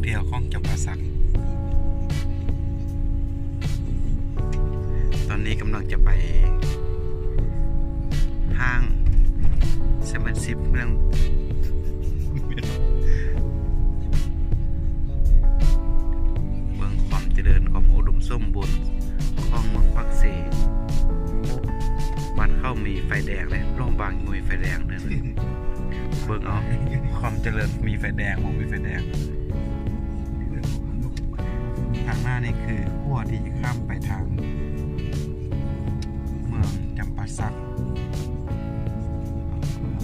ທ່ຽວຂອງຈຳປາສັກ. ຕອນນີ້ກຳລັງຈະໄປຫ້າງເຊເວັນຊິບເມືອງ ເບິ່ງຄວາມຈະເລີນ ຄວາມອຸດົມສົມບູນຂອງເມືອງປາກເຊ. ບ້ານເຂົາມີໄຟແດງເດ້ ຫຼວງພະບາງບໍ່ມີໄຟແດງເດີ. ເບິ່ງເອົາ ຄວາມຈະເລີນ ມີໄຟແດງ ບໍ່ມີໄຟແດງ. ທາງໜ້ານີ້ຄືຂົວທີ່ຈະຂ້າມໄປທາງເມືອງຈຳປາສັກ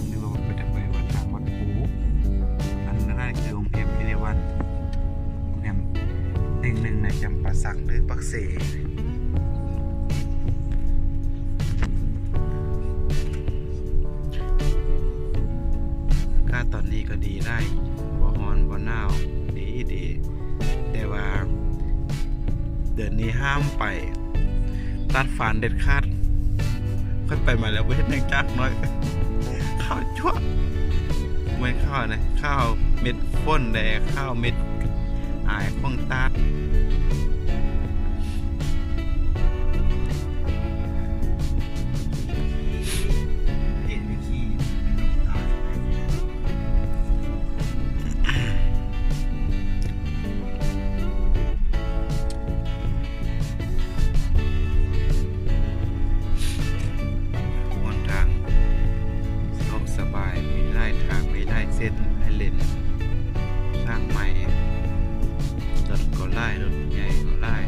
ຫຼືວ່າໄປທາງວັດພູ. ອັນນັ້ນຄືໂຮງແຮມເອເລວັນ ໂຮງແຮມແຫ່ງໜຶ່ງໃນຈຳປາສັກ ຫຼື ປາກເຊ. ອາກາດຕອນນີ້ກໍດີຫຼາຍ ບໍ່ຮ້ອນບໍ່ໜາວ ດີໆ. ແຕ່ວ່າເດືອນນີ້ຫ້າມໄປຕັດຟານເດັດຂາດ. ຂ້ອຍໄປມາແລ້ວ ບໍ່ເຮັດຫຍັງຈັກໜ້ອຍ. ຂາວຈັ້ວະ ບໍ່ແມ່ນຂາວນະ ຂາວເມັດຝົນແດ່ ຂາວເມັດອາຍຂອງຕາດ. ຫົນທາງສະດວກສະບາຍ ມີຫຼາຍທາງ ມີຫຼາຍເສັ້ນໃຫ້ເຫຼັ້ນ. ທາງໃໝ່ ລົດກໍຫຼາຍ ລົດໃຫຍ່ກໍຫຼາຍ.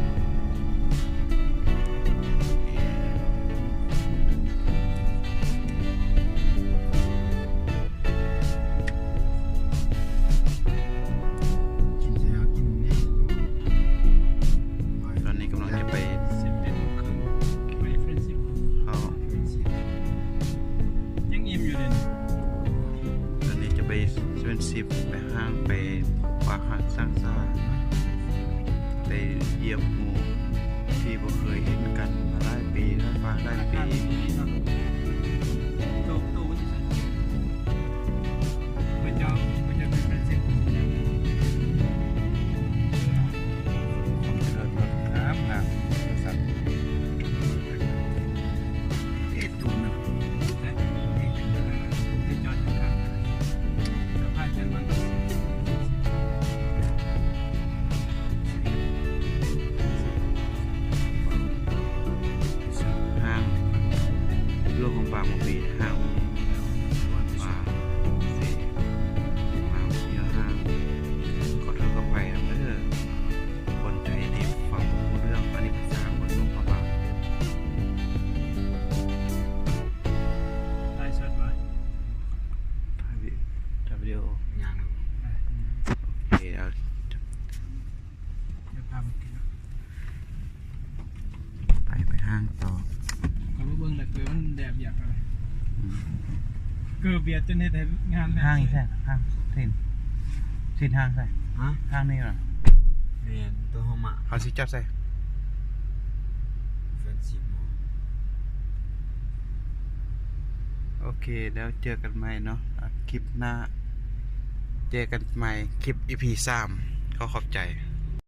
ຕອນນີ້ກຳລັງຈະໄປເຊເວັນຊິບ ເຂົ້າ ຍັງອີ່ມຢູ່ເດ. ຕອນນີ້ຈະໄປເຊເວັນຊິບ ໄປຫ້າງ ໄປປາກຫ້າງຊ້າງສາ ໄປຢ້ຽມໝູ່ທີ່ບໍ່ເຄີຍເຫັນກັນມາຫຼາຍປີ ຫຼາຍປາ ຫຼາຍປີ. ຫ້າງຫຼວງພະບາງບໍ່ມີ ຫ້າງ ວ່າຊິມາເທີ່ຽວຫ້າງ ຂໍໂທດຂໍອະໄພນຳເດີ ຄົນໄທທີ່ຟັງບໍ່ຮູ້ເລື່ອງ. ອັນນີ້ພາສາຄົນຫຼວງພະບາງ. ໄລຟ໌ສົດບໍ່? ຖ່າຍວິ ຖ່າຍວິດີໂອ. ຍັງ. ໂອເຄ ເອົາ ດຽວພາໄປກິນເນາະ ໄປ ໄປຫ້າງຕໍ່. ເຂົາມາເບິ່ງແລ້ວ ເກີມັນແດບຢາກເທົ່າໃດ. ອືມ ເກີບຽດຈົນເຮັດໃຫ້ງານແດບ. ຫ້າງອີ່ໃສ? ຫ້າງເຊນ ເຊນຫ້າງໃສ? ຮະ? ຫ້າງນີ້ຫວາ? ແມ່ນ ຕົວເຮົາມາ. ເຮົາຊິຈອດໃສ? ໂອເຄ ແລ້ວເຈີກັນໃໝ່ເນາະ ອາ ຄລິບໜ້າ ເຈີກັນໃໝ່ ຄລິບ ອີພີສາມ. ຂໍຂອບໃຈ.